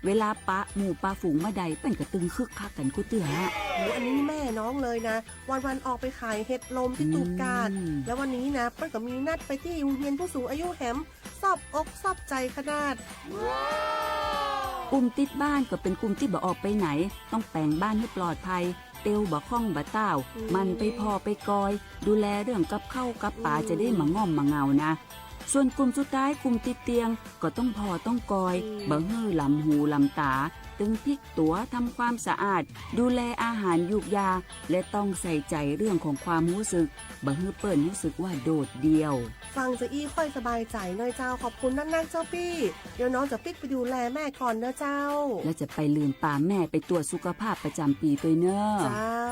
เวลาปะหมู่ปะฝูงเมื่อใด เปิ้นก็ตึงคึกคักกันกู้เตื้อ อันนี้แม่น้องเลยนะ วันๆออกไปขายเห็ดลมที่ตูบกาด แล้ววันนี้นะ เปิ้นก็มีนัดไปที่โรงเรียนผู้สูงอายุแหม ซอบอกซอบใจขนาด กลุ่มติดบ้านก็เป็นกลุ่มที่บ่ออกไปไหน ต้องแป๋งบ้านให้ปลอดภัย เตียวบ่คล่องบ่ต้าว หมั่นไปผ่อไปกอย ดูแลเรื่องกับข้าวกับปลา จะได้มาง่อมมาเงานะ ส่วนกลุ่มสุดท้าย กลุ่มติดเตียง ก็ต้องผ่อต้องกอย บ่หื้อหลำหูหลำต๋า ตึงพลิกตั๋ว ทำความสะอาด ดูแลอาหารยูกยา และต้องใส่ใจเรื่องของความรู้สึก บ่หื้อเปิ้นรู้สึกว่าโดดเดี่ยว ฟังจะอี้ค่อยสบายใจหน่อยเจ้า ขอบคุณนักๆเจ้าปี้ เดี๋ยวน้องจะปิ๊กไปดูแลแม่ก่อนนะเจ้า แล้วจะไปลืมปาแม่ไปตรวจสุขภาพประจำปีด้วยเนอะ เจ้า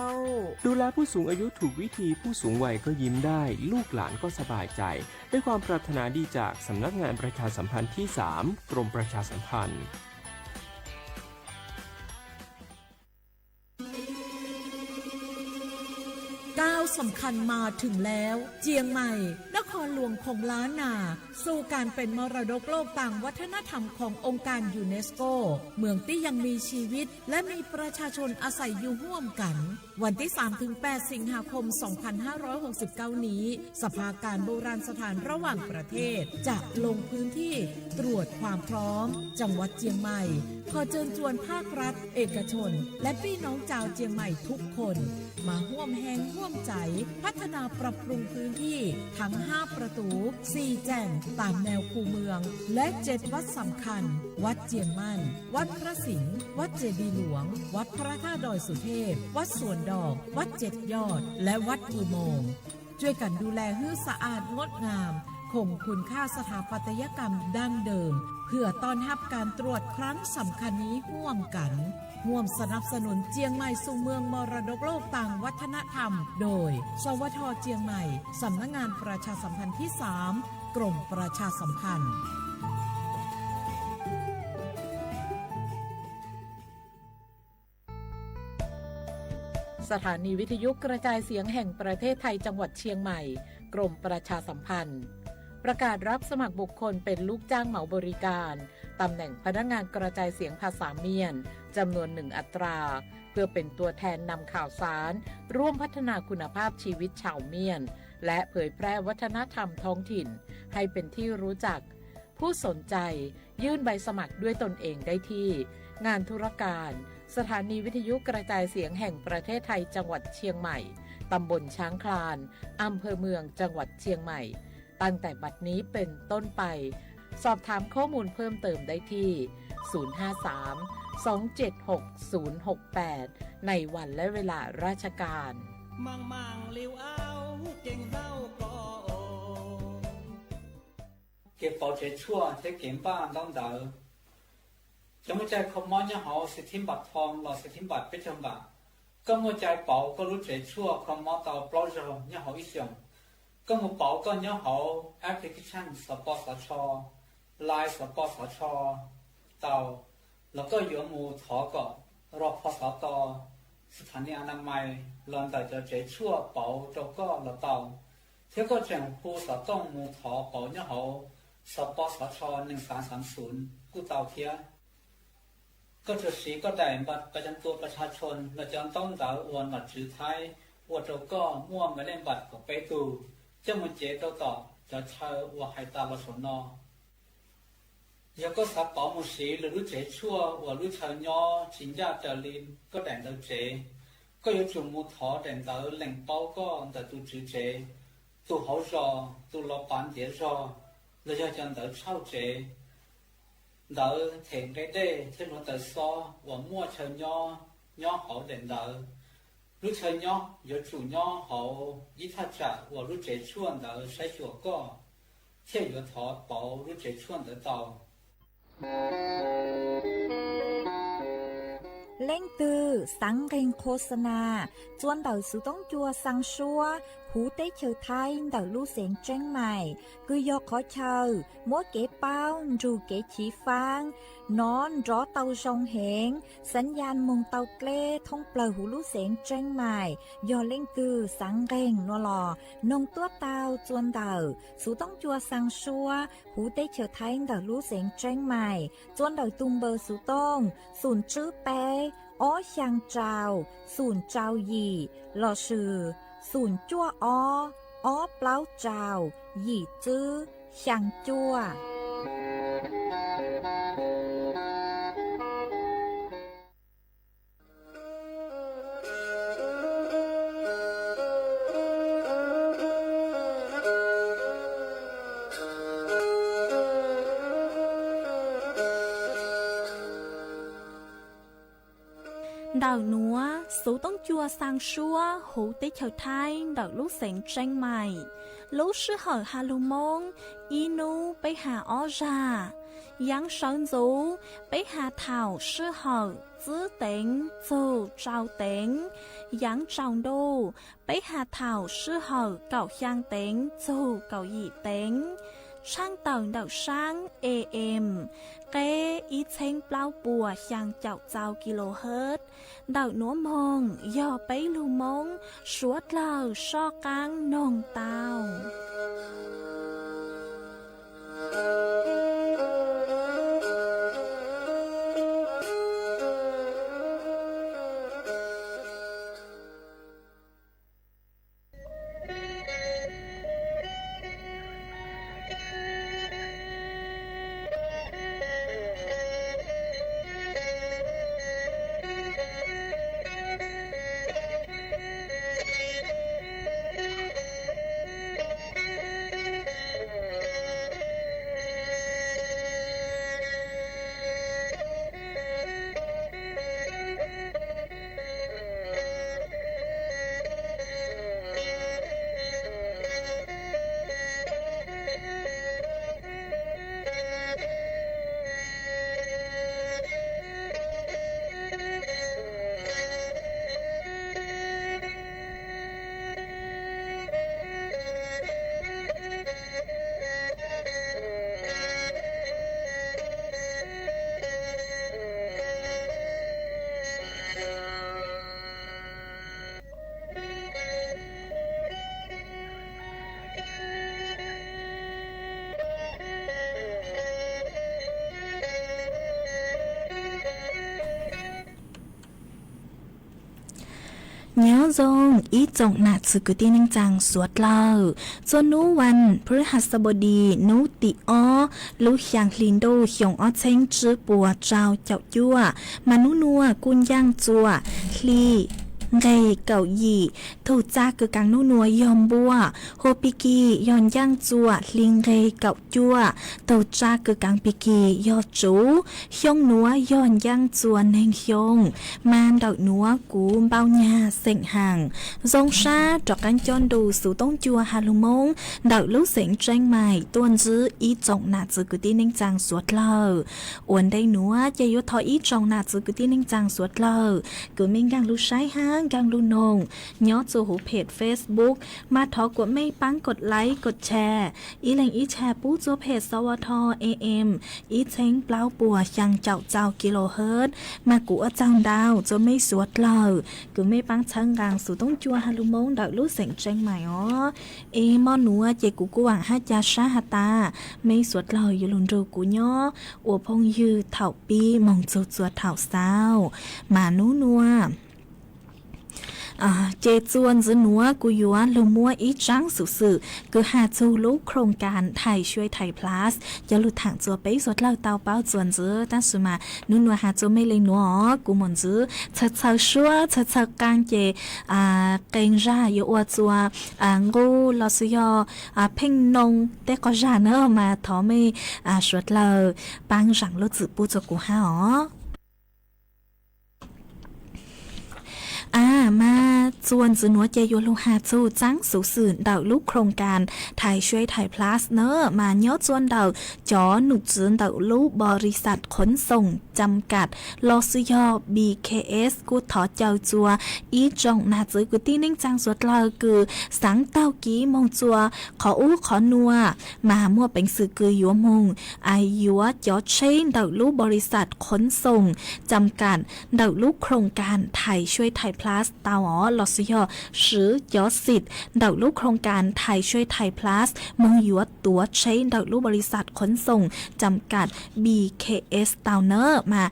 ดูแลผู้สูงอายุถูกวิธี ผู้สูงวัยก็ยิ้มได้ ลูกหลานก็สบายใจ ด้วยความปรารถนาดีจากสำนักงานประชาสัมพันธ์ที่สาม กรมประชาสัมพันธ์ ก้าวสำคัญมาถึงแล้ว เจียงใหม่ นครหลวงของล้านนา สู่การเป็นมรดกโลกตามวัฒนธรรมขององค์การยูเนสโก เมืองตี้ยังมีชีวิต และมีประชาชนอาศัยอยู่ร่วมกัน วันที่สามถึงแปดสิงหาคมสองพันห้าร้อยหกสิบเก้านี้ สภาการโบราณสถานระหว่างประเทศ จะลงพื้นที่ตรวจความพร้อม จังหวัดเจียงใหม่ ขอเชิญชวนภาครัฐ เอกชน และพี่น้องชาวเจียงใหม่ทุกคน มาร่วมแฮงร่วมใจ พัฒนาปรับปรุงพื้นที่ทั้งห้าประตู สี่แจ่ง ตามแนวคูเมือง และเจ็ดวัดสำคัญ วัดเจียงมั่น วัดพระสิงห์ วัดเจดีย์หลวง วัดพระธาตุดอยสุเทพ วัดสวนดอก วัดเจ็ดยอด และวัดอุโมงค์ ช่วยกันดูแลหื้อสะอาดงดงาม คงคุณค่าสถาปัตยกรรมดั้งเดิม เพื่อต้อนรับการตรวจครั้งสำคัญนี้ร่วมกัน ร่วมสนับสนุนเจียงใหม่สู่เมืองมรดกโลกตางวัฒนธรรม โดย สวท เจียงใหม่ สำนักงานประชาสัมพันธ์ที่สาม กรมประชาสัมพันธ์ สถานีวิทยุกระจายเสียงแห่งประเทศไทยจังหวัดเชียงใหม่ กรมประชาสัมพันธ์ ประกาศรับสมัครบุคคลเป็นลูกจ้างเหมาบริการ ตำแหน่งพนักงานกระจายเสียงภาษาเมียน จำนวนหนึ่งอัตรา เพื่อเป็นตัวแทนนำข่าวสาร ร่วมพัฒนาคุณภาพชีวิตชาวเมียน และเผยแพร่วัฒนธรรมท้องถิ่น ให้เป็นที่รู้จัก ผู้สนใจ ยื่นใบสมัครด้วยตนเองได้ที่ งานธุรการ สถานีวิทยุกระจายเสียงแห่งประเทศไทยจังหวัดเชียงใหม่ ตำบลช้างคลาน อำเภอเมือง จังหวัดเชียงใหม่ ตั้งแต่บัดนี้เป็นต้นไป สอบถามข้อมูลเพิ่มเติมได้ที่ ศูนย์ห้าสาม สองเจ็ดหก ศูนย์หกแปด ในวันและเวลาราชการ Kev pauv tsev tshuaj thiab kev npaj ntaub ntawv. Cov muaj cai kho mob nyob hauv xis thib npam thoo los xis thib npam peb caug npam, koj muaj cai pauv koj lub tsev tshuaj kho mob tau plaub zaug nyob hauv ib xyoos. Koj mus pauv koj nyob hauv application xov pos xov tsho, Line xov pos xov tsho tau, los koj yuav mus thov kom rau pho xov to, xi thas ni a na mai los ntawm cov tsev tshuaj pauv rau koj los tau, thiab koj tseem hu xov tooj mus thov pauv nyob hauv xov pos xov tsho nees xaav xaav xunv kuj tau thiab. Koj tsuas siv koj daim npaj pas cam tua pas tshaj tshoo los cov ntaub ntawv uas nom tswv Thaib ua rau koj muaj mas lej npam kaum peb tug, coj mus cev rau tom cov chaw uas hais tas los saum no. Yog koj xav pauv mus siv lwm lub tsev tshuaj uas lub chaw nyob tsis ncaj raws li koj daim ntawv tsev, koj yuav tsum mus thov daim ntawv lees paub koj ntawm tus tswv tsev, tus hauv zos, tus los pav ntiav zog, los yog cov ntawv tshauj tsev, ntawv them nqe dej thiab hluav taws xob uas muaj chaw nyob nyob hauv daim ntawv. Lub chaw nyob yuav tsum nyob hauv ib thaj tsam uas lub tsev tshuaj ntawd saib xyuas koj, thiaj yuav thov pauv lub tsev tshuaj ntawd tau. Leej twg xav nqee qhua xa nas, txua ntawm xov tooj cua xaa suab, Huv teb chaws Thaib ntawm lub xeev Tseeb Maim, kws yog qhov chaw muab kev paub nrug kev chiv faab nov nrov tau zoo heev, xaav yaj moog tau dleb thoob plawg huv lub xeev Tseeb Maim, yog leej twg xaav nqeeg nuav los noog tuab tau txuas ntawm xuv toob cua xaa suab huv teb chaws Thaib ntawm lub xeev Tseeb Maim, txuas ntawm tug npawb xuv tooj xum tswb peb ob xyaa rau xum rau yim lossis xum cuaj ob ob plaub rau yim tswb xyaa cuaj. Ntawm nuav xuv toob cua xaa suab huv teb chaws Thaib ntawm lub xeev Tseeb Maim, lub sij hawm has lug Moob ib nub peb has ob zag. Yaav sawv ntxuv peb has thaum sij hawm tswb teev txug rau teev. Yaav tsaus ntuj peb has thaum sij hawm kaum xyaa teev txug kaum yim teev. Tshaaj tawm ntawm saab A M qeb ib txheeb plaub puas xyaa caum txau kilohertz. Ntawm nuav moog yog peb lug Moob suav dlawg soj qaab noog tau. Nyob zoo ib tsoom nam txwv kwv tij neej tsaa suav dlawg, txuas nub vas phu haj sab npau dis nub tim ob lub xyaa hli ntuj xyoo ob txheeb tswb puas rau caum cuaj, mas nub nuav kuj ncaaj txuam hli nqeg kaum yim. Tug tsa kws kaav nub nuav yog npua, hu pig kig yog ncaaj txuam hli nqeg kaum cuaj. Tug tsa kws kaav pig kig yog tsuv. Xyoo nuav yog ncaaj txuam neeg xyoo, mas ntawm nuav kuv npau nyag xeem haam. Zoo sab rov qaab cob ntu xuv toob cua has lug Moob ntawm lub xeev Tseeb Maim tuaj ntsib ib tsoom nam txwv kwv tij neej tsaa suav dlawg. Ua ntej nuav ces yuav thov ib tsoom nam txwv kwv tij neej tsaa suav dlawg kws mej nkaag lug saib hab nkaag lug noog nyob txug huv phem Facebook, mas thov kuas mej paab kod like kod share, ib leeg ib share pub txug phem S W T A M ib txheeb plaub puas xyaa caum txau kilohertz, mas kuv ua tsaug ntau txug mej suav dlawg kws mej paab txhawb nqaa xuv toob cua has lug Moob ntawm lub xeev Tseeb Maim os. Es mo nuav ces kuv kuj vaam hab ca sab has tas mej suav dlawg yuav lug nrug kuv nyob ua phooj ywg thaum pib moog txug txuas thaum xaus. Mas nub nuav ces txuas ntxiv nuav kuv yuav lug muab ib tsaab xuv xwm kws has txug lub โครงการไทยช่วยไทย Plus coj lug thaam txug peb suav dlawg tau paub txuas ntxiv. Tab sis mas nub nuav has txug mej le nuav os, kuv mum ntxiv txhawv txhawv suab txhawv txhawv qaa ces qee zag yuav ua txuas nqub lossis yog pheej noo tej qhov zag na, mas thov mej suav dlawg paab zaam lub txim pub txug kuv hab os. A, mas txuas ntxiv nuav ces yuav lug has txug txaab xuv xwm ntawm lub khoom kas Thais Suav Thais Plus na. Mas nyob txuas ntawm cov nom tswv ntawm lub npaus lis xas khoov xoom cam kam los xwb yog B K S kuj thov caw txuas ib tsoom nam txiv kwv tij neej tsaa suav dlawg kws xaav taug kev moog txua qhov ub qhov nuav, mas muaj peev xwm kws yuav moog yuav cov tsheb ntawm lub npaus lis xas khoov xoom cam kam ntawm lub khoom kas Thais Suav Thais Plus tau os, los xwb yog swv cov xim ntawm lub khoom kas Thais Suav Thais Plus moog yuav tuav tsheb ntawm lub npaus lis xas khoov xoom cam kam B K S tau na. Mas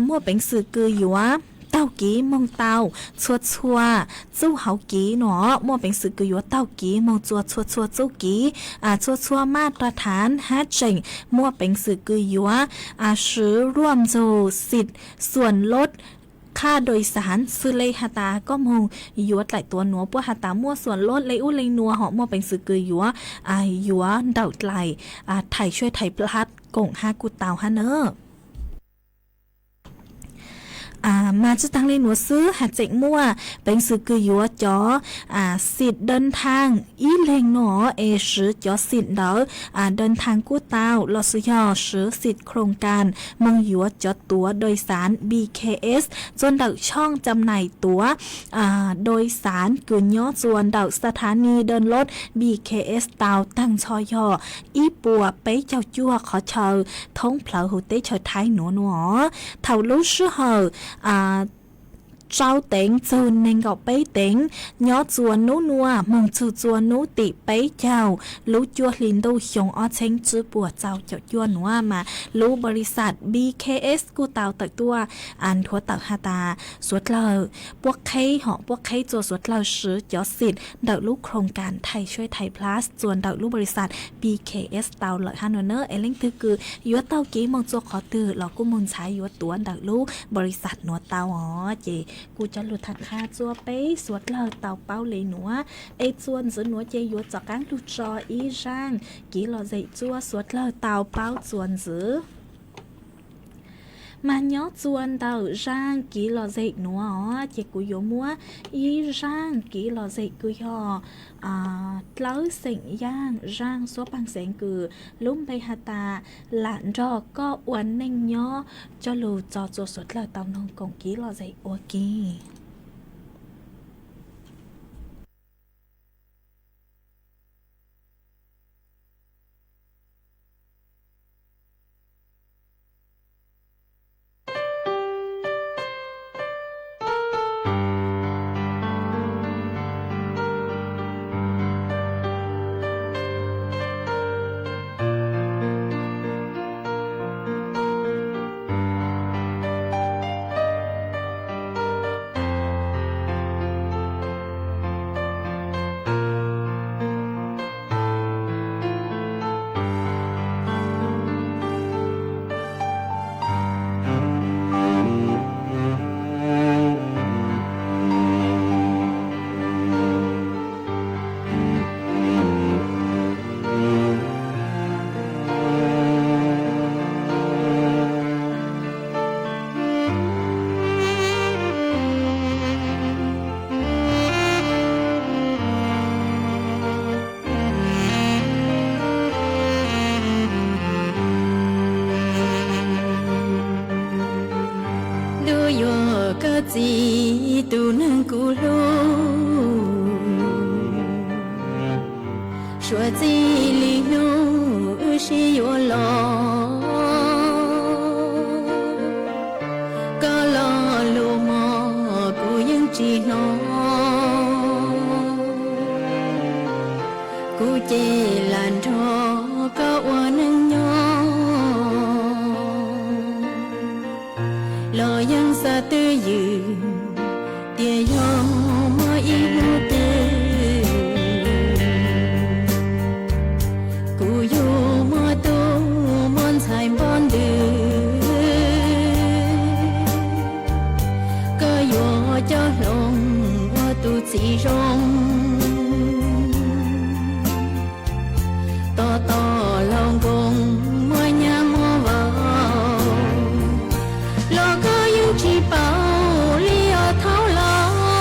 muaj peev xwm kws yuav taug kev moog tau txhua txhua txuj hauv kev nuav, muaj peev xwm kws yuav taug kev moog txua txhua txhua txuj kev, txhua txhua maj rau thaav hab tseem muaj peev xwm kws yuav swv luaj ntxug xim xuam loj khaj doj xaav xwb le has tas koj moog yuav dlaim tuav nuav puab has tas muaj xuam loj le ub le nuav hom, muaj peev xwm kws yuav yuav nrawm dlaim Thais Suav Thais Plus koom hab kuj tau hab na. Mas tsi taag le nuav xwb, has tseem muaj peev xwm kws yuav cov xim dawb thaaj ib leeg nuav es swv cov xim ntawd dawb thaaj kuj tau, los xwb yog swv xim khoom kas moog yuav cov tuav doj xaav B K S txuas ntawm tshooj cam naim tuav doj xaav kws nyob txuas ntawm xa tha ni dawm loj B K S tau taag nrho yog ib puas peb caug cuaj qhov chaw thoob plawg huv teb chaws Thaib nuav nuav. Thaum lub sij hawm rau teev txug neeg nkaum peb teev nyob txuas nub nuav moog txug txuas nub tim peb caug lub cuaj hli ntuj xyoo ob txheeb tsib puas txaus caum cuaj nuav mas lub npaus lis xas B K S kuj tau tawm tuaj nthuav tawm has tas suav dlawg puab qheb hom puab qheb txua suav dlawg swv cov xim ntawm lub khoom kas Thais Suav Thais Plus txua ntawm lub npaus lis xas B K S tau lawm hab nuav na. Es leej twg kws yuav taug kev moog txua qhov twg los kuj moog ntxhais yuav tuav ntawm lub npaus lis xas nuav tau os. Ces kuj coj lug tham qha txua peb suav dlawg tau paub le nuav, es txua ntxiv nuav ces yuav rov qaab lug tso ib zaaj kev lom zem txua suav dlawg tau paub txua ntxiv. Mas nyob txua ntawm zaaj kev lom zem nuav os, ces kuv yuav muab ib zaaj kev lom zem kws yog dlawb xeem yaaj zaaj suab paag xeev kws lub npe has tas lam nrog koj ua neej nyob coj lug tso txua suav dlawg tau noog koom kev lom zem ua ke. Ntuj yuav koj txiv tus neeg kuv hlub, suav txij li hnub wb sib yuav los, koj lo lus mog kuv yeej tsis hnov. Kuv ces lam nrog koj ua neej nyob, los yeej xav twj ywm tias yog muaj ib hnub twg kuv yug muaj tub muaj ntxhais npoj ntws, koj yuav coj hloov ua tus txiv zoo. Tos tos laus nkoos muaj nyab muaj vauv, los koj yeej tsis paub li os thaub los.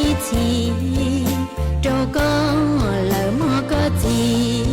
ib txhis rau koj lawm mog koj txiv.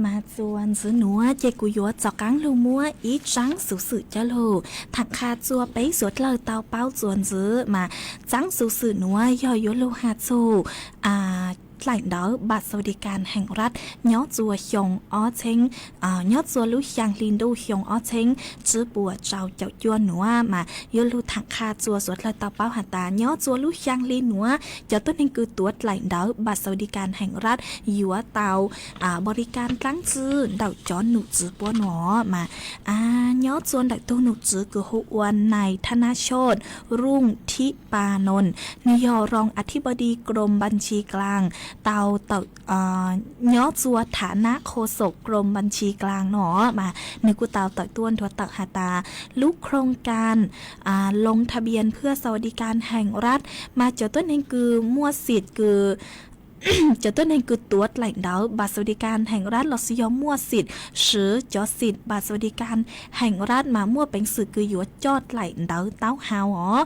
Mas txuas ntxiv nuav ces kuv yuav rov qaab lug muab ib tsaab xuv xwm coj lug thaam qha rua peb suav dlawg tau paub txuas ntxiv. Mas tsaab xuv xwm nuav yog yuav lug has txug dlaim ntawv บัตรสวัสดิการแห่งรัฐ nyob rua xyoo ob txheeb, nyob rua lub xyaa hli ntuj xyoo ob txheeb tsib puas rau caum cuaj nuav. Mas yuav lug thaam qha rua suav dlawg tau paub has tas nyob rua lub xyaa hli nuav cov tuab neeg kws tuav dlaim ntawv บัตรสวัสดิการแห่งรัฐ yuav tau บริการ dlaab tsi ntawm cov num tswv puab nuav. Mas nyob rua ntawm tug num tswv kws hu ua nais ธนโชติ รุ่งทิปานนท์ nwg yog รองอธิบดีกรมบัญชีกลาง tau tawm nyob rua ฐานะโฆษกกรมบัญชีกลาง no. Mas nwg kuj tau tawm tuaj nthuav tawm has tas lub โครงการ ลงทะเบียนเพื่อสวัสดิการแห่งรัฐ mas cov tuab neeg kws muaj xim kws cov tuab neeg kws tuav dlaim ntawv บัตรสวัสดิการแห่งรัฐ lossis yog muaj xim swv cov xim บัตรสวัสดิการแห่งรัฐ mas muaj peev xwm kws yuav coj dlaim ntawv taub hau os.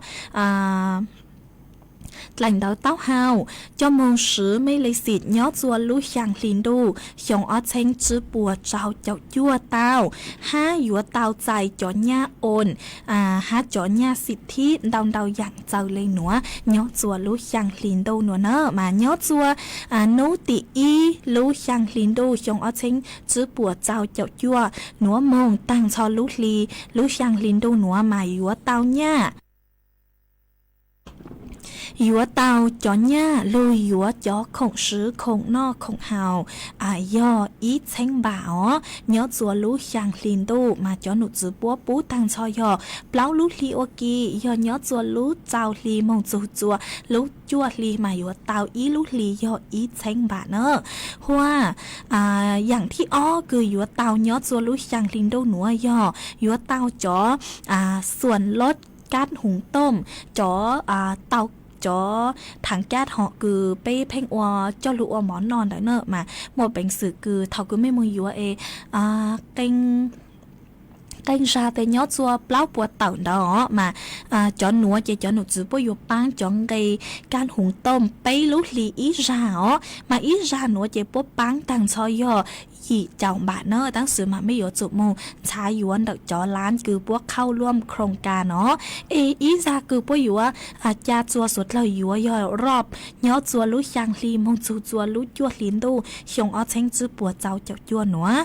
Dlaim ntawv taub hau coj moog swv mej le xim nyob rua lub xyaa hli ntuj xyoo ob txheeb tsib puas rau caum cuaj tau, hab yuav tau txais cov nyaj oos hab cov nyaj xim thib ntau ntau yaam txawv le nuav nyob rua lub xyaa hli ntuj nuav na. Mas nyob rua nub tim ib lub xyaa hli ntuj xyoo ob txheeb tsib puas rau caum cuaj nuav moog taag nrho lub hli, lub xyaa hli ntuj nuav mas yuav tau nyaj yuav tau cov nyaj lug yuav cov khoom swv khoom noj khoom haus yog ib txheeb npam os. Nyob rua lub xyaa hli ntuj mas cov num tswv puab pub taag nrho yog plaub lub hli ua ke, yog nyob rua lub rau hli moog txug rua lub cuaj hli mas yuav tau ib lub hli yog ib txheeb npam na. Huaj yaam thib ob kws yuav tau nyob rua lub xyaa hli ntuj nuav yog yuav tau cov xuam loj kab huv toom, cov tau cov thaav kab hom kws peb pheej ua coj lug ua mov noj ntawd na. Mas muaj peev xwm kws thaum kws mej moog yuav es qee zag tes nyob rua plaub puas tawm ntawd os. Mas cov nuav ces cov num tswv puab yuav paab cov nqe kab huv toom peb lub hli ib zag os. Mas ib zag nuav ces puab paab taag nrho yog yim caum npam na. Tab sis mas mej yuav tsum moog nrhav yuav ntawm cov laab kws puab เข้าร่วมโครงการ no. Es ib zag kws puab yuav ca rua suav dlawg yuav yog รอบ nyob rua lub xyaa hli moog txug rua lub cuaj hli ntuj xyoo ob txheeb tsib puas rau caum cuaj nuav.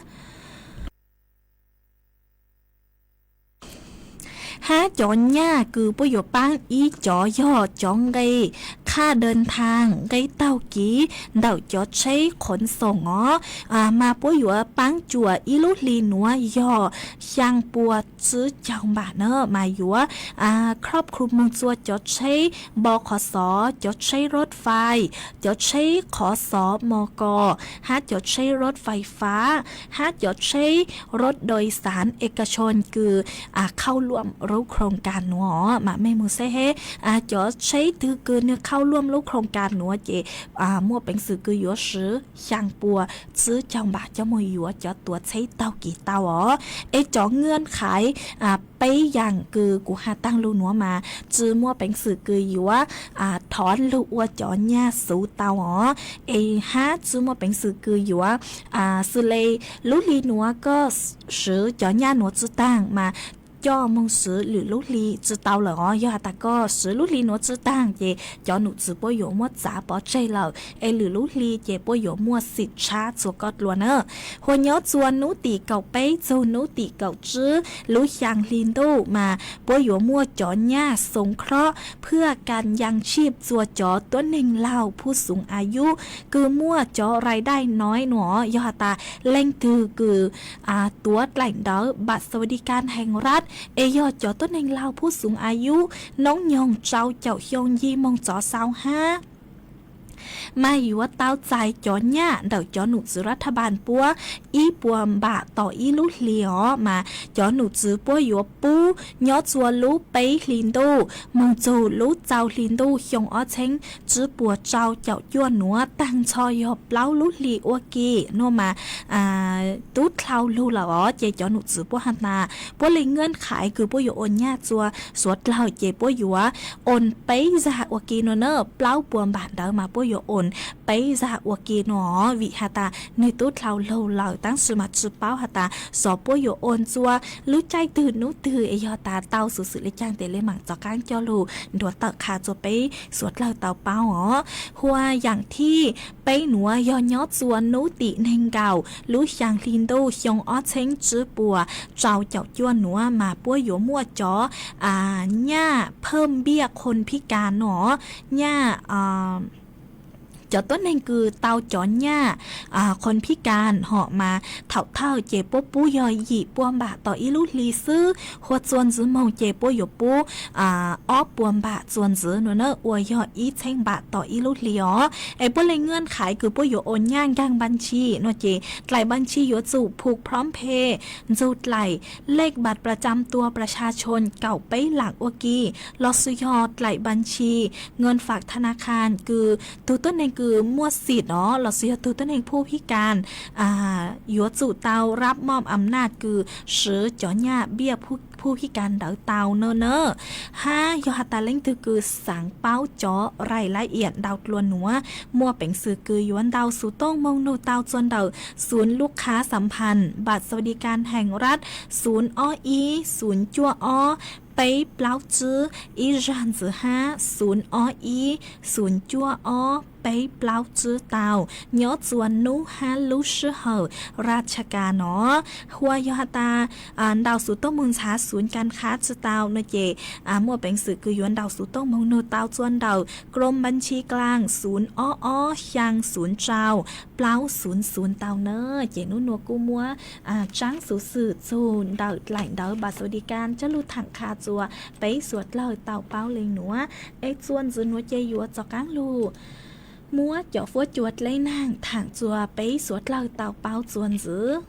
Hab cov nyaj kws puab yuav paab ib cov yog cov nqe qha Khaj dawv thaaj nqe taug kev ntawm cov tsheb qhuv xoom os, mas puab yuav paab cuam ib lub hli nuav yog xyaa pua tsib caug npam na, mas yuav khrob khum moog txua cov tsheb npo qhov xov, cov tsheb rov fais, cov tsheb qhov xov mos kos, hab cov tsheb rov fais fab, hab cov tsheb rov doj xaav ej ka tshoo kws khauj luam lub khoo kas nuav os. Mas mej moog saib hab, cov tsheb twg kws nwg khauj luam lub khoo kas nuav ces muaj peev xwm kws yuav swv xyaa pua tsib caug npam coj moog yuav cov tuav tsheb taug kev tau os. Es cov nqaj qhais peb yaam kws kuv has taag lug nuav mas tsi muaj peev xwm kws yuav thov lug ua cov nyaj xuv tau os, es hab tsi muaj peev xwm kws yuav xws le lub hli nuav koj swv cov nyaj nuav tsi taag mas coj moog swv lwm lub hli tsi tau lawm os. Yog has tas koj swv lub hli nuav tsi taag ces cov num txwv puab yuav muab txav pov tseg lawm, es lwm lub hli ces puab yuav muaj xim tshab txug koj dlua na. Hua nyob txua nub tim kaum peb txug nub tim kaum tsib lub xyaa hli ntuj mas puab yuav muaj cov nyaj xoo khrob phwj kas yas tshij txua cov tuab neeg laug phuj xoov a yub kws muaj cov rai dai noib nuav. Yog has tas leej twg kws tuav dlaim ntawv npam xas vas di kas heev rad, es yog cov tuab neeg laug phuj xoov a yub noob nyoog rau caum xyoo yim moog txov xaus hab mas yuav tau txais cov nyaj ntawm cov num txwv rab thaj npaas puab ib puas npam tom ib lub hli os. Mas cov num txwv puab yuav pub nyob txua lub peb hli ntuj moog txug lub txaus hli ntuj xyoo ob txheeb tsib puas rau caum cuaj nuav taag nrho yog plaub lub hli ua ke nuav mas tub dlhau lug lawm os. Ces cov num txwv puab has tas puab le nqaj qhais kws puab yuav ua nyaj txua suav dlawg ces puab yuav ua peb zag ua ke nuav na, plaub puas npam ntawd mas puab yuav ua peb zag ua ke nuav os, vim has tas nwg tub dlhau lug lawm tab sis mas tsi paub has tas xyov puab yuav ua txua lub caij twg nub twg, es yog tas tau xuv xwm le caag tes le maam rov qaab coj lug nrug tawm qha txua peb suav dlawg tau paub os. Hua yaam thib peb nuav yog nyob txua nub tim neeg nkaum lub xyaa hli ntuj xyoo ob txheeb tsib puas rau caum cuaj nuav mas puab yuav muaj cov nyaj phaj npiaj qhua phij kas nuav, nyaj cov tuab neeg kws tau cov nyaj qhua phij kas hom mas thaum thawj ces puab pub yog yim puas npam tom ib lub hli xwb, hua txua ntxiv moog ces puab yuav pub ob puas npam txua ntxiv nuav na, ua yog ib txheeb npam tom ib lub hli os. Es puab le nqaj qhais kws puab yuav ua nyaj nkaag npa ntshis nuav ces dlaim npa ntshis yuav tsum phum phrom phe ntxug dlaim lej npam plas cam tua plas tsa tshoo kaum peb lam ua ke, lossis yog dlaim npa ntshis nqaj fam tha na khas kws tug tuab neeg kws muaj xim os, lossis yog tug tuab neeg phuj phij kas yuav tsum tau rab moj am naj kws swv cov nyaj npiaj phuj phij kas ntawd tau na na. Hab yog has tas leej twg kws xaav paub cov rais lab iam ntau dlua nuav, muaj peev xwm kws yuav ntau xuv tooj moog nug tau txua ntawm xuv lub qhab xam phas npam xas vas di kas heev rad xuv ob ib xuv cuaj ob peb plaub tsib, ib zag ntxiv hab xuv ob ib xuv cuaj ob peb plaub tsib tau nyob txua nub hab lub sij hawm raj tsha kas no. Hua yog has tas ntau xuv tooj moog ntxhav xuv kas qhab tsi tau nuav ces muaj peev xwm kws yuav ntau xuv tooj moog nug tau txua ntawm krom npa ntshis klaas xuv ob ob xyaa xuv rau plaub xuv xuv tau na. Ces nub nuav kuj muab tsaab xuv xwm txug ntawm dlaim ntawv npam xas vas di kas coj lug thaam qha txua peb suav dlawg tau paub le nuav. Es txua ntxiv nuav ces yuav rov qaab lug muab cov fuab cua dleb naag thaam txua peb suav dlawg tau paub txua ntxiv.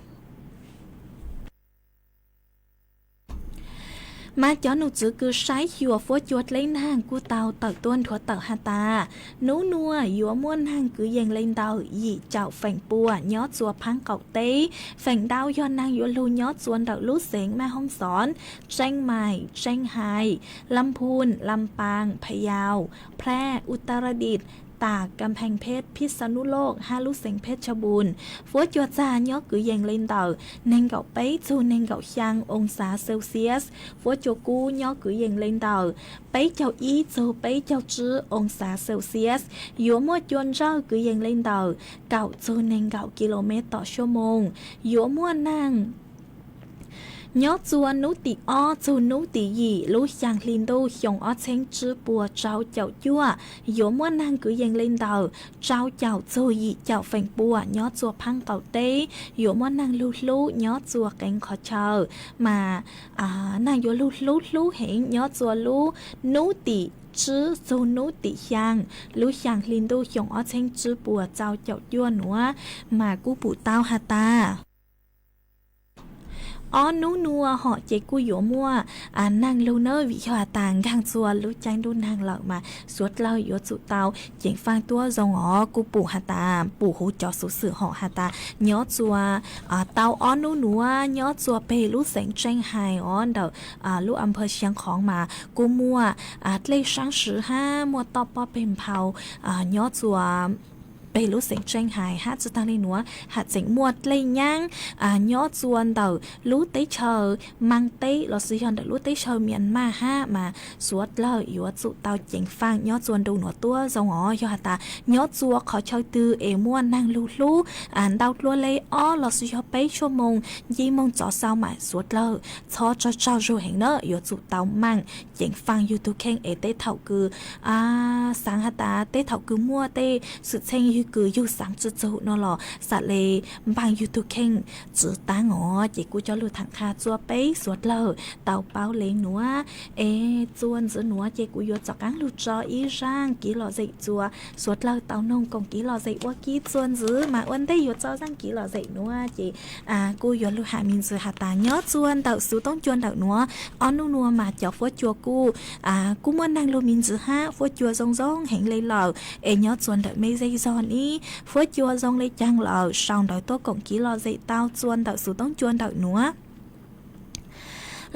Mas cov num txwv kws saib xyuas fuab cua dleb naag kuj tau tawm tuab nthuav tawm has tas, nub nuav yuav muaj naag kwv yees le ntawm yim caum feem pua nyob txua phaab qaum teb. Feem ntau yog naag yuav lug nyob txua ntawm lub xeev Maj Hoob Xoob, Tseeb Mais, Tseeb Hais, Lam Phun, Lam Paas, Pha Yau, Phlaj, Utaradit, Taak, Kam Pheej Pheb, Phij Xa Nub Loj hab lub xeev Phej Tshaj Npun. Fuab cua txag nyob kwv yees le ntawm neeg nkaum peb txug neeg nkaum xyaa oo xav Celsius. Fuab cua kub nyob kwv yees le ntawm peb caug ib txug peb caug tsib oo xav Celsius. Yuav muaj cua ntsawj kwv yees le ntawm kaum txug neeg nkaum kilomev tom suab moos. Yuav muaj naag Nyob txua hnub tim ob txug hnub tim yim lub xyaa hli ntuj xyoo ob txheeb tsib puas rau caum cuaj, yuav muaj neeg kwv yees le ntawm rau caum txug yim caum feem pua nyob txua phaab qaum teb. Yuav muaj neeg lug hlub nyob txua qee qhov chaw, mas neeg yuav lug hlub hlub heev nyob txua lub hnub tim tsib txug hnub tim xyaa lub xyaa hli ntuj xyoo ob txheeb tsib puas rau caum cuaj nuav, mas kuj pum tau has tas ob hnub nuav hom ces kuj yuav muaj neeg lug nawb, vim yog has tas nkaag txua lub caij ntuj nag lawm mas suav dlawg yuav tsum tau ceev faaj tuab zoo os. Kuj pum has tas pum huv cov xuv xwm hom has tas nyob txua tau ob hnub nuav nyob txua peg lub xeev Tseej Hais os ntawm lub a phawv Xia Khoov mas kuj muaj dlej saab swv hab muaj toj pob peg nphau nyob txua peg lub xeev Tseej Hais hab tsi taag le nuav has tseem muaj dlej nyaab nyob txua ntawm lub teb chaws Maas teb lossis yog ntawm lub teb chaws Mias Mas hab mas suav dlawg yuav tsum tau ceev faaj nyob txua ntu nuav tuab zoo os. Yog has tas nyob txua qhov chaw twg es muaj neeg lug hlub ntau dlua le ob lossis yog peb tshuaj moos nci moog tsov xau mas suav dlawg txhob tsaug tsaug zug heev na, yuav tsum tau maaj ceev faaj yug tug kheej es tej thaum kws xaav has tas tej thaum kws muaj tej xwm txheej yug kws yug xaav tsi txug no los xam le npaaj yug tug kheej tswv taab os. Ces kuj coj lug tham qha txua peb suav dlawg tau paub le nuav. Es txua ntxiv nuav ces kuv yuav rov qaab lug tso ib zaaj kiv lom zem txua suav dlawg tau noog koom kiv lom zem ua ke txua ntxiv mas ua ntej yuav tso zaaj kiv lom zem nuav ces kuj yuav lug has me ntsis has tas nyob txua ntawm xuv toob cua ntawm nuav ob hnub nuav mas cov fuab cua kuj kuj muaj neeg lug me ntsis hab fuab cua zoo zoo heev le lawm. Es nyob txua ntawm mej zej zog ne fuab cua zoo le caag lawm sau ntawv tuaj koom kiv lom zem tau txua ntawm xuv toob cua ntawm nuav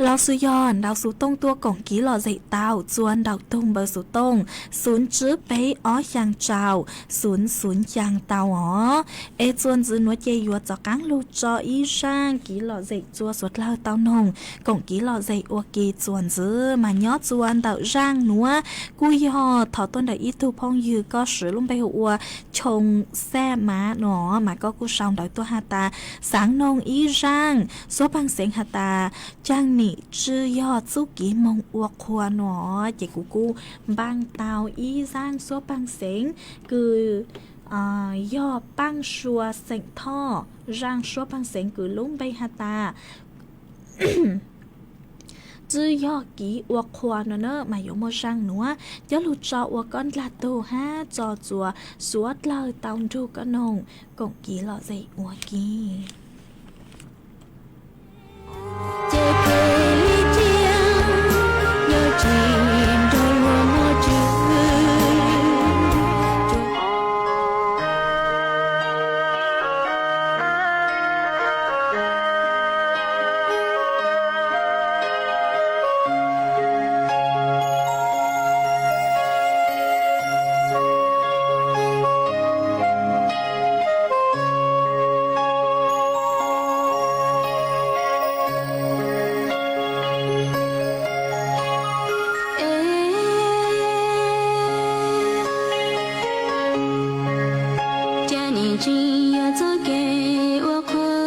lossis yog ntaus xuv tooj tuaj koom kiv lom zem tau txua ntawm tug npawb xuv tooj xuv tsib peb ob xyaa rau xuv xuv xyaa tau os. Es txua ntxiv nuav ces yuav rov qaab lug tso ib zaaj kiv lom zem txua suav dlawg tau noog koom kiv lom zem ua ke txua ntxiv mas nyob txua ntawm zaaj nuav kuj yog thov tuaj ntawm ib tug phooj ywg koj siv lub npe hu ua Choo Xaj Mav no mas koj kuj sau ntawv tuaj has tas xaav noog ib zaaj suab paag xeev has tas caag nim tsw yog txuj kiv moog ua qhua no ces kuv kuj npaaj tau ib zaaj suab paag xeev kws yog paaj sua xeem Thoj. Zaaj suab paag xeev kws lub npe has tas tsw yog kiv ua qhua no na mas yuav muaj zaaj nuav coj lug tso ua koj ndlag tug hab tso txua suav dlawg tau nrug koj noog koom kiv lom zem ua ke. Ca nim tsi yog txoj kev ua qhua,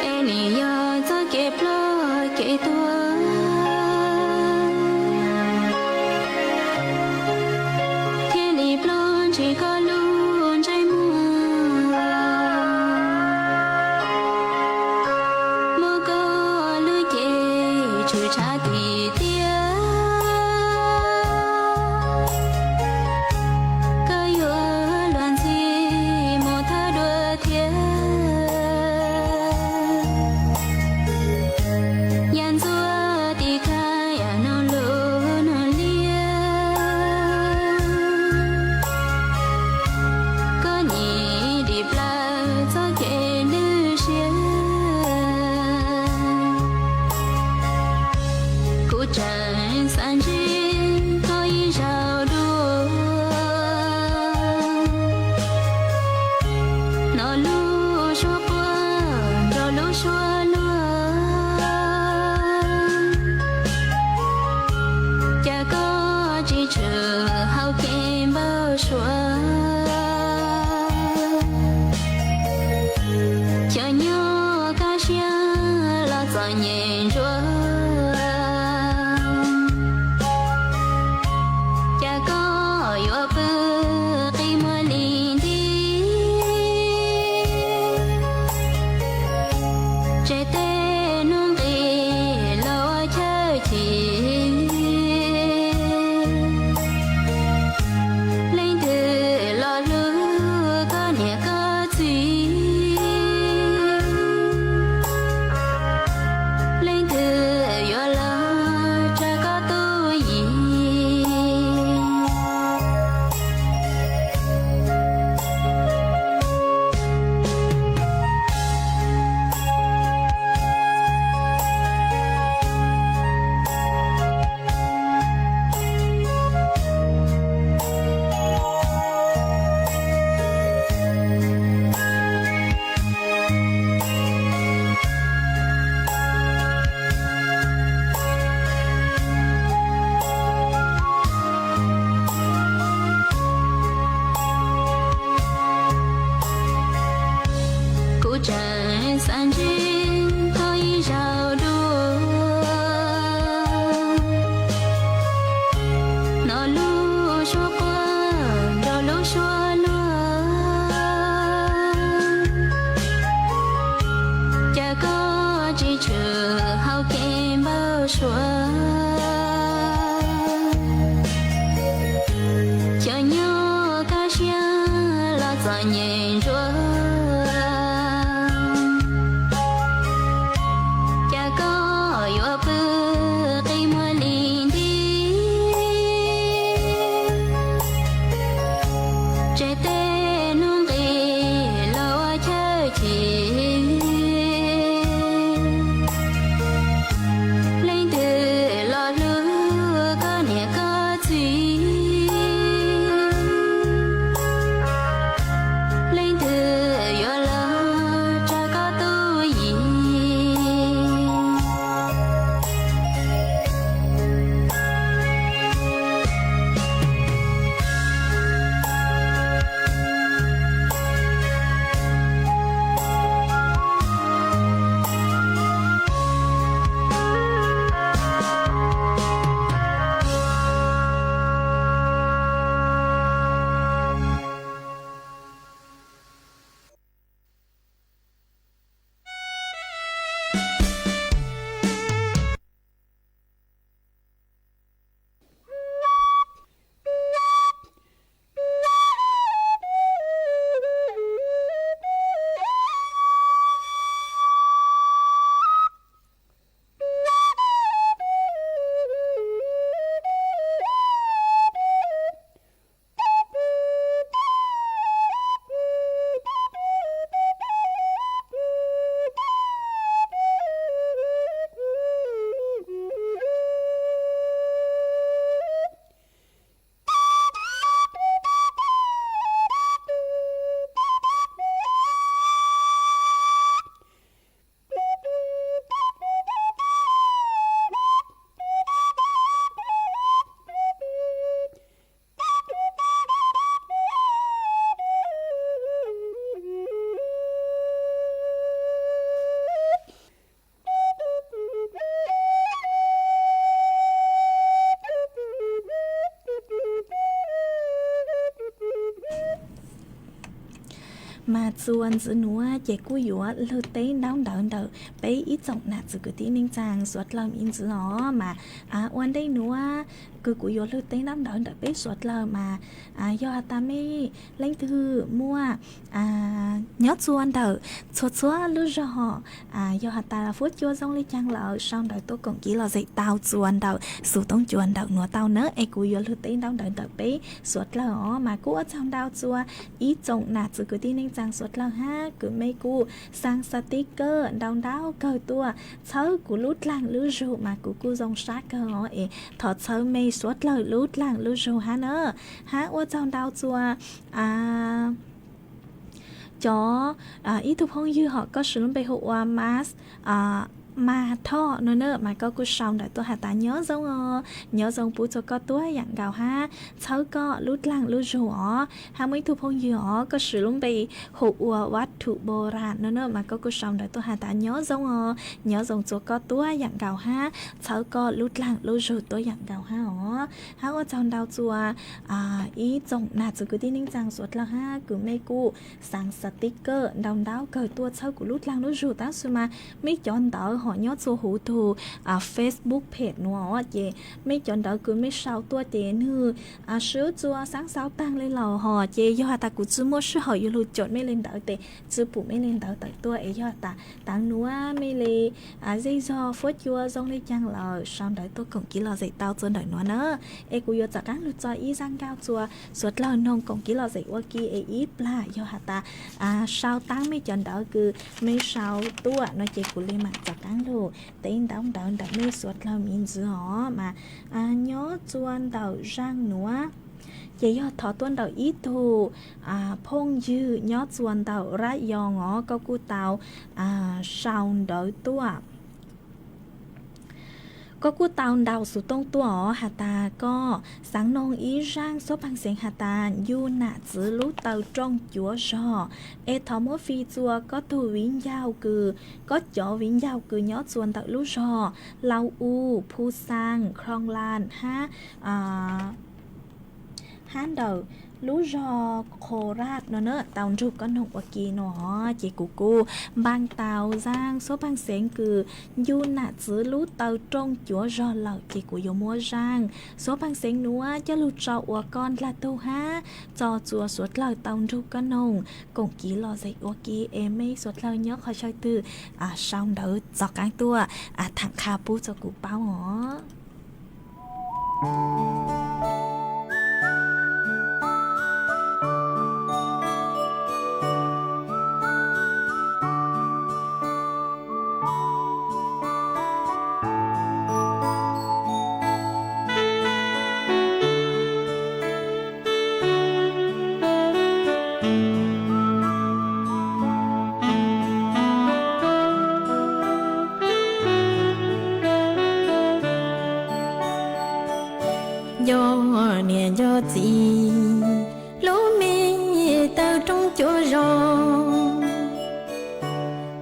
es nim yog txoj kev ploj kev tuag, thiaj li ploj ntshis koj lub ntsej muag. Muab koj lub cev tshwm tshav tim tiaj, koj yuav luag ntxhi mus thawj dua thiab. Yam ntxuav tim khaj yam noog lus noog liab, koj nim dim plaws txoj kev lwj siab. nyem ntsuav, cas koj yuav pw qi muag li nti. Tseg tej hnub nqis los ua chaw chim, leej twg los hlub koj niam koj txiv, leej twg yuav los tsa koj tus yim. Kuv tseem xav ntsib koj ib zaug dua, hnov lub suab quaj nrog lub suab luag, cas koj tsis tshwm hauv kev npau suav. Cov nyuj kaj siab los txom nyem ntsuav, cas koj yuav pw qi muag li nti. Tseg tej hnub nqis los ua chaw chim, leej twg los hlub koj niam koj txiv, leej twg yuav los tsa koj tus yim. Mas txuas ntxiv nuav ces kuj yuav lug teb ntaub ntawv ntawm peb ib tsoom nam txiv kwv tij neej tsaa suav dlawg miv ntxiv os. Mas ua ntej nuav kws kuv yuav lug teb ntaub ntawv ntawm peb suav dlawg mas yog has tas mej leej twg muaj nyob txua ntawm txhua txhua lub zog, yog has tas fuab cua zoo le caag lawm sau ntawv tuaj koom kiv los zem tau txua ntawm xu toob cua ntawm nuav tau na es kuv yuav lug teb ntaub ntawv ntawm peb suav dlawg os. Mas kuj ua tsaug ntau txua ib tsoom nam txiv kwv tij neej tsaa suav dlawg hab kws mej kuj xaa xav tib kawg ntau ntau kawg tuaj txhawb kuv lub dlaag lub zug mas kuv kuj zoo sab kawg os es thov txhawb mej suav dlawg lub dlaag lub zug hab na. Hab ua tsaug ntau txua cov ib tug phooj ywg hom koj swv lub npe hu ua Mas Mas Thoj no na, mas koj kuj sau ntawv tuaj has tas nyob zoo os, nyob zoo pub txog koj tuab yam nkaus hab, txhawb koj lub dlaag lub zug os. Hab muaj ib tug phooj ywg os, koj siv lub npe hu ua Vaj Thum Npo Ras no na, mas koj kuj sau ntawv tuaj has tas nyob zoo os, nyob zoo txog koj tuab yam nkaus hab, txhawb koj lub dlaag lub zug tuab yam nkaus hab os. Hab ua tsaug ntau txug ib tsoom nam txiv kwv tij neej tsaa suav dlawg hab kws mej kuj xaav sticker ntau ntau kawg tuaj txhawb kuv lub dlaag lub zug tab sis mas mej cov ntawv hom nyob txug huv tug Facebook page nuav ces mej cov ntawv kws mej sau tuaj ces nwg swb txua xaav xauv taag le lawm hos ces yog has tas kuv tsi muaj sij hawm yuav lug caum mej le ntawv tes tsi pum mej le ntawv tawm tuaj es yog has tas taav nuav mej le zej zog fuab cua zoo le caag lawm sau ntawv tuaj koom kev lom zem tau txug ntawm nuav na. Es kuv yuav rov qaab lug tso ib zaj nkauj txug suav dlawg noog koom kev lom zem ua ke es ib plag yog has tas sau taab mej cov ntawv kws mej sau tuaj no ces kuv le maam rov qaab lug teb ntaub ntawv ntawm mej suav dlawg miv ntxiv os mas nyob txua ntawm zaaj nuav ces yog thov tuaj ntawm ib tug phooj ywg nyob txua ntawm Rab Yoo os, koj kuj tau sau ntawv tuaj, koj kuj tau ntaus xuv tooj tuaj os has tas koj xaav noog ib zaaj xuab paag xeev has tas ncu nam txiv lub taw rooj cuav zog es thov muab fij txua koj tug viv ncaus kws, koj cov viv ncaus kws nyob txua ntawm lub zog Lau U, Phu Xaas, Khoo Las hab hab ntawm lub zog Qhov Raj no na tau nrug koj noog ua ke no ces kuv kuj npaj tau zaaj xuab paag xeev kws ncu nam txiv lub taw rooj cuav zog lawm ces kuv yuav muab zaaj xuab paag xeev nuav coj lug tso ua koj ndlag tug hab tso txua suav dlawg tau nrug koj noog koom kev lom zem ua ke es mej suav dlawg nyob qhov chaw twg sau ntawv rov qaab tuaj thaam qha pub txug kuv paub os. Nco niam nco txiv, lub me taw rooj cuav zog,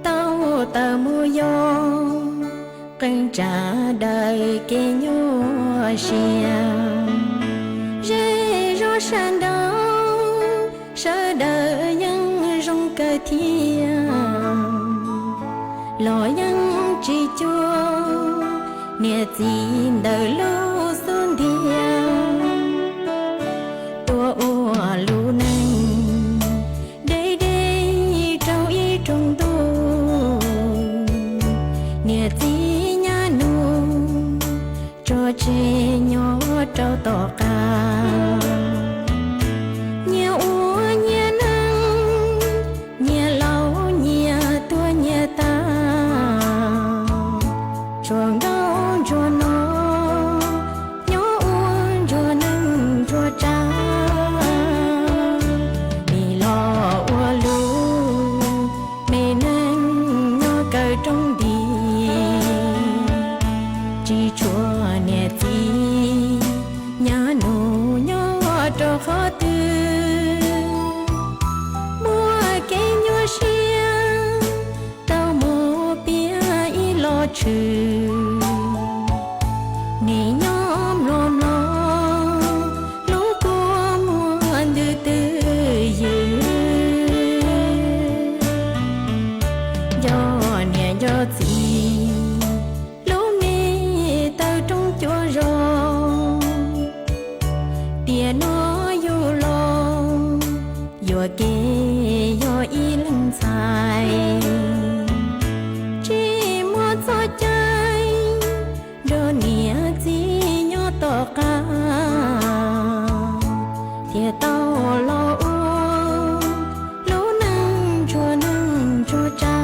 tau taws mus yog qee tsav daws kev nyuaj siab. Zej zog sab nraud sawv daws yeej zoo kawg thiab, los yeej tsis cuag niam txiv ntawm lub xub ntiag. Tuaj ua lub neej deb deb rau ib rooj ntuj, niam txiv nyab nus tsuas tseg nyob rau tom qab. Nyias ua nyias neej, nyias laus nyias tuag nyias tag, tshuav nkauj ntsuag no nyob ua ntsuag neej ntsuag tsav. Nim los ua lub me neej nyob kaw rooj nti, tsis tshuav niam txiv nyab nus nyob rau qhov twg. Muaj kev nyuaj siab tau mus piav ib los tshwm, nim nyob mlom mlom lub kua muag ntws twj ywm. Nco niam nco txiv, lub me taw rooj cuav zog, tiam no yug los yuam kev yog ib leeg ntxhais, tsis muaj txoj cai nrog niam txiv nyob tom qab, thiaj tau los ua lub neej ntsuag neej ntsuag tsav.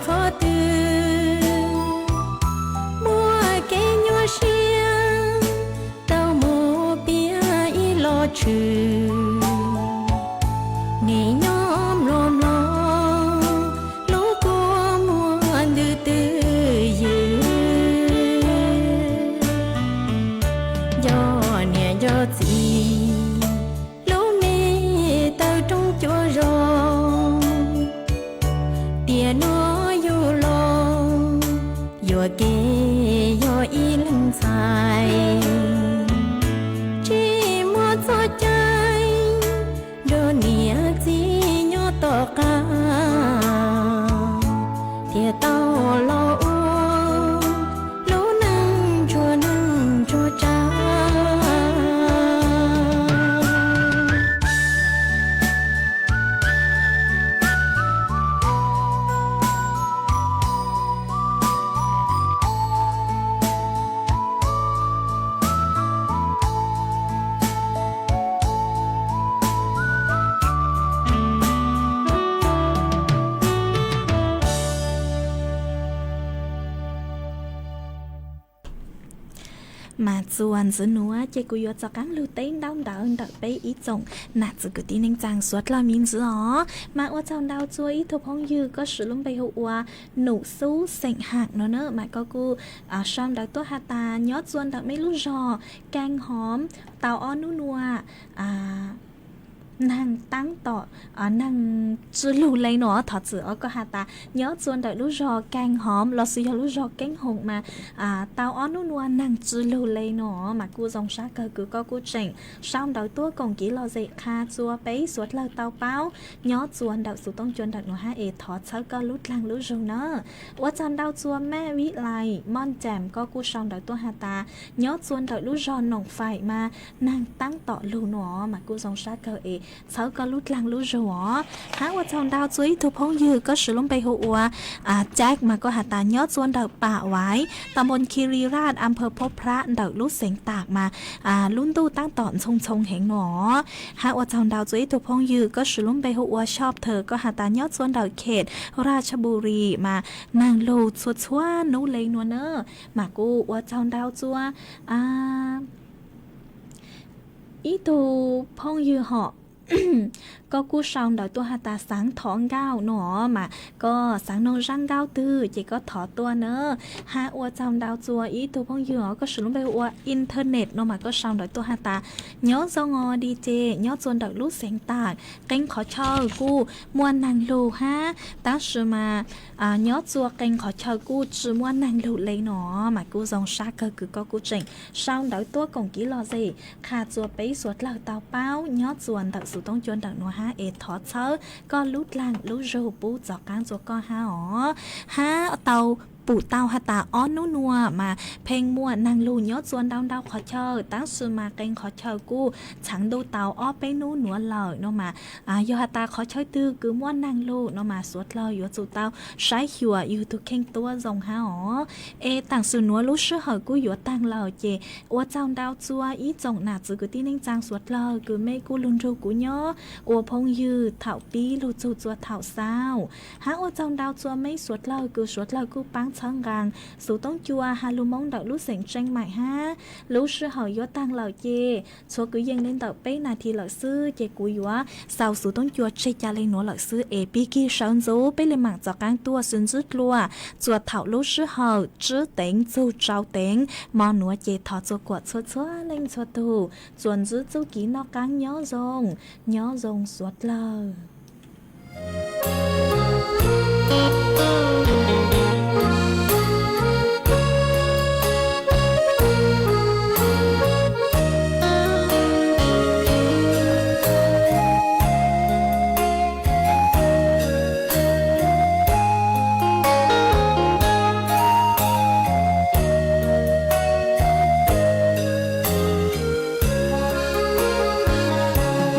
Qhov twg muaj kev nyuaj siab, tau mus piav ib los tshwm. Nim nyob mlom mlom, lub kua muag ntws twj ywm. Nco niam nco txiv, lub me taw roob cuab zos, tiam no yug los yuam kev yog ib leeg ntxhais. Tsis muaj txoj cai nrog niam txiv nyob tom qab, thiaj tau los ua lub neej ntsuag neej ntsuag tsav. Mas txuas ntxiv nuav ces kuv yuav rov qaab lug teb ntaub ntawv ntawm peb ib tsoom nam txiv kwv tij neej tsaa suav dlawg miv ntxiv os. Mas ua tsaug ntau rua ib tug phooj ywg koj siv lub npe hu ua Num Xub xeem Ham no na, mas koj kuj sau ntawv tuaj has tas nyob txua ntawm meb lub zog Keeg Hom tau ob nub nua neeg taab tom neeg tsw lug le no. Thov txim os, koj has tas nyob txua ntawm lub zog Keeg Hom lossis yog lub zog Keeb Hoom mas tau ob nub nua neeg tsw lug le no, mas kuj zoo sab kawg kws koj kuj tseem sau ntawv tuaj koom kev lom zem qha txua peb suav dlawg tau paub nyob txua ntawm xuv tooj cua ntawm nuav hab es thov txhawb koj lub dlaag lub zug na. Ua tsaug ntau txua Maj Vib Lais Mooj Cam, koj kuj sau ntawv tuaj has tas nyob txua ntawm lub zog Noom Faim mas neeg taab tom lug no, mas kuj zoo sab kawg es txhawb koj lub dlaag lub zug os. Hab ua tsaug ntau txua ib tug phooj ywg koj siv lub npe hu ua Jack, mas koj has tas nyob txua ntawm Pam Vaiv, tam npoo Khis Lis Raj, am phawv Phob Phrab ntawm lub xeev Tam mas lub ntuj taab tom ntxhoo ntxhoo heev no. Hab ua tsaug ntau txua ib tug phooj ywg koj siv lub npe hu ua Shop Thawm, koj has tas nyob txua ntawm Khet Raj Chab Bus Ris mas neeg lug txhua txhua nub le nua na. Mas kuj ua tsaug ntau txua ib tug phooj ywg hom, koj kuj sau ntawv tuaj has tas xaav thov nkauj no, mas koj xaav noog zaaj nkauj twg ces koj thov tuaj na. Hab ua tsaug ntau txua ib tug phooj ywg os koj siv lub npe hu ua Internet no, mas koj sau ntawv tuaj has tas nyob zoo os D J, nyob txua ntawm lub xeev Tam, qee qhov chaw kuj muaj neeg lug hab, tab sis mas nyob txua qee qhov chaw kuj tsi muaj neeg lug le no, mas kuj zoo sab kawg kws koj kuj tseem sau ntawv tuaj koom kev lom zem qha txua peb suav dlawg tau paub nyob txua ntawm xuv tooj cua ntawm nuav hab es thov txhawb koj lub dlaag lub zug pub txav qaab txua koj hab os. Hab tau pum tau has tas ob nub nua mas pheej muaj neeg lug nyob txua ntau ntau qhov chaw, tab sis mas qee qhov chaw kuj txhaav ntuj tau ob peb nub nuav lawm no mas yog has tas qhov chaw twg kws muaj neeg lug no mas suav dlawg yuav tsum tau saib xyuas yug tug kheej tuab zoo hab os. Es taam sim nuav lub sij hawm kuj yuav taag lawm ces ua tsaug ntau txua ib tsoom nam txiv kwv tij neej tsaa suav dlawg kws mej kuj lug nrug kuv nyob ua phooj ywg thaum pib lug txug txua thaum xaus. Hab ua tsaug ntau txua mej suav dlawg kws suav dlawg kuj paab txhawb nqaa xuv tooj cua ha lug Moob ntawm lub xeev Tseej Maim hab. Lub sij hawm yuav taag lawm ces tshuav kwv yees le ntawm peb nas this lawm xwb ces kuv yuav xaus xuv tooj cua tseg ca le nuav lawm xwb es pig kig sawv ntxuv peb le maam txav qaab tuaj sib ntsib dlua txua thaum lub sij hawm tsib teev txug rau teev mo nuav ces thov txua kuam txhua txhua leej txhua tug txuas ntsib txuj kev noj qaab nyob zoo, nyob zoo suav dlawg.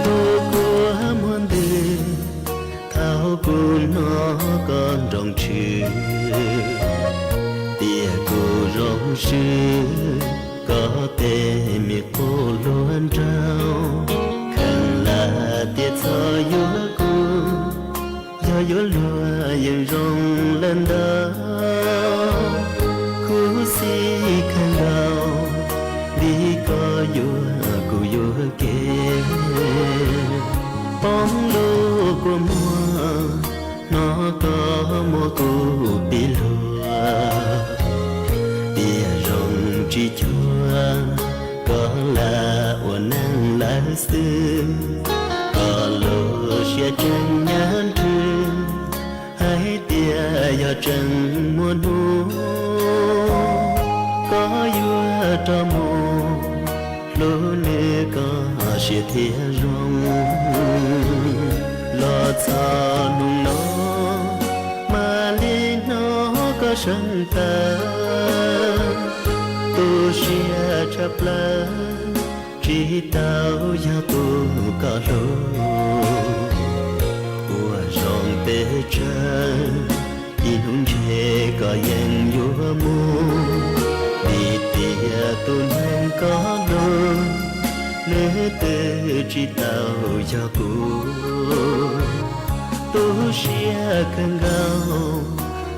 Tus kua muag ntws, thaum kuv hnov koj nroo tshwm, tias kuv zoo swb koj tej me qub hlua nraug, kheev lam tias txhob yuav kuv, Koj yuav luag yeej zoo lawm ntag, khuv xim kawg nkaus, vim koj yuav kuv yuam kev. Poob lub kua muag, hnov koj muab kuv pib luag, tiam zoo tsis cuag koj lam ua neej lawm xwb. Koj lub siab tseem nyab nrhw hais tias yog tseem muaj hnub, koj yuav rov mus hlub nws koj siab thiaj zoo. Los txog hnub no, mam li hnov koj seev tawv, tu siab tshaj plaws, tsis tau yog tus koj hlub. Ua zoo peb tsawg, ib hnub ntshe koj yeej yuav mus, vim tias tus neeg koj hlub, nws twb tsis tau yog kuv. Tu siab kawg nkaus,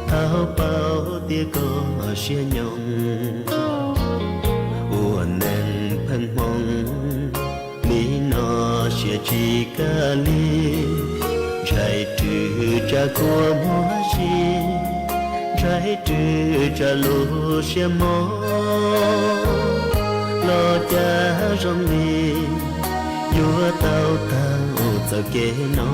thaum paub tias koj siab nyob, ua neeg pheej hmoov, li no siab tsis kaj li. Ntshai rwg tsam kua muag si, ntshai rwg tsam lub siab mob, los cas zoo li yuav tau tag txoj kev no.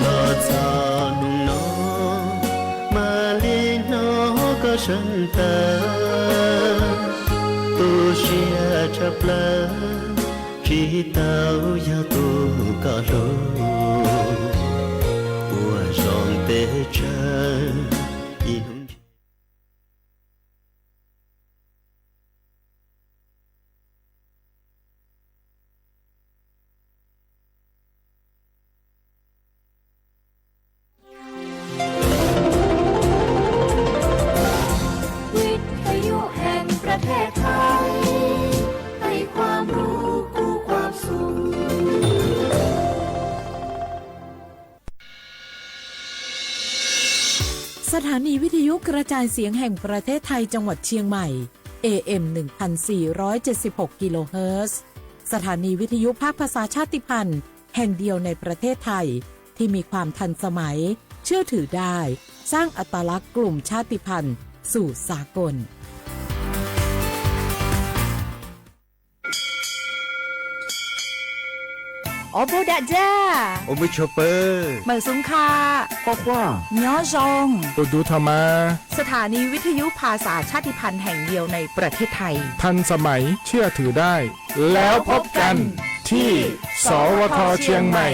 Los txog hnub no, mam li hnov koj seev tawv, tu siab tshaj plaws, tsis tau yog tus koj hlub. Ua zoo peb tsawg, ib hnub ntsheสถานีวิทยุกระจายเสียงแห่งประเทศไทยจังหวัดเชียงใหม่ เอ เอ็ม หนึ่งพันสี่ร้อยเจ็ดสิบหก กิโลเฮิรตซ์ สถานีวิทยุภาคภาษาชาติพันธุ์แห่งเดียวในประเทศไทย ที่มีความทันสมัย เชื่อถือได้ สร้างอัตลักษณ์กลุ่มชาติพันธุ์สู่สากล Ob peb dag zaj, ua mub tshua pawg, mawm xub qha, quaj quaj, nyob zoo, tus dub tho mas. สถานีวิทยุภาษาชาติพันธุ์แห่งเดียวในประเทศไทย ทันสมัย เชื่อถือได้ แล้วพบกันที่ สวท เชียงใหม่